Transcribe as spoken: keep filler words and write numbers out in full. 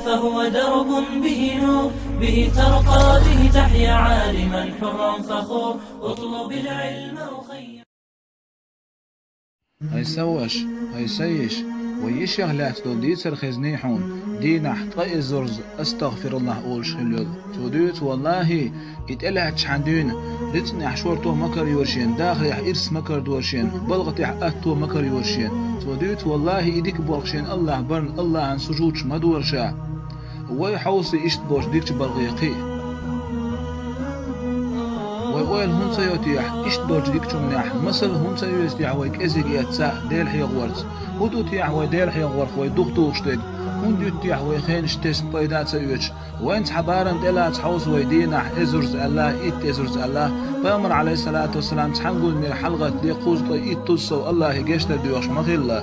فهو درب به نور، به ترقى، به تحيا عالما حرا فخور. اطلب العلم أخي. Ай са ваша, ай са йиша, вай йишех лаьцна долу дийцар хезний хьуна, дийнахь ткъа эзарза астагъфируллахӀ олуш хилла йолу. Цо дуьйцу, валлахӀи, и тӀелаьцначхьана дуьйна рицкъанехь шорто макар йора шена, дахарехь ирс макар дора шена, балгӀатехь атто макар йора шена. Цо дуьйцу, валлахӀи, и дика болх шена АллахӀ барна, АллахӀан сужудаш ма дора ша. Вай хьовсий иштта болчу дикачу балхех кхин а. Вай ойла хӀунда ца йо техьа, иштта долчу дикачу хӀуманехь масал хӀунда ца оьцу техьа вай кӀезиг эцна Делан хьехорца? ХӀун ду техьа вай Делан хьехорх вай духатухуш дерг? ХӀунда юьту техьа вай хенаш тесна пайда а ца оьцуш? Вайна цхьа барам тӀелаца хьовса вай дийнахь эзарза аьлла, итт эзарза аьлла, Пайхамар, Ӏалайхиссалату вассалам, цхьана гуламера хьалагӀаттале кхузткъе иттазза сов АллахӀе гечдар доьхуш ма хилла.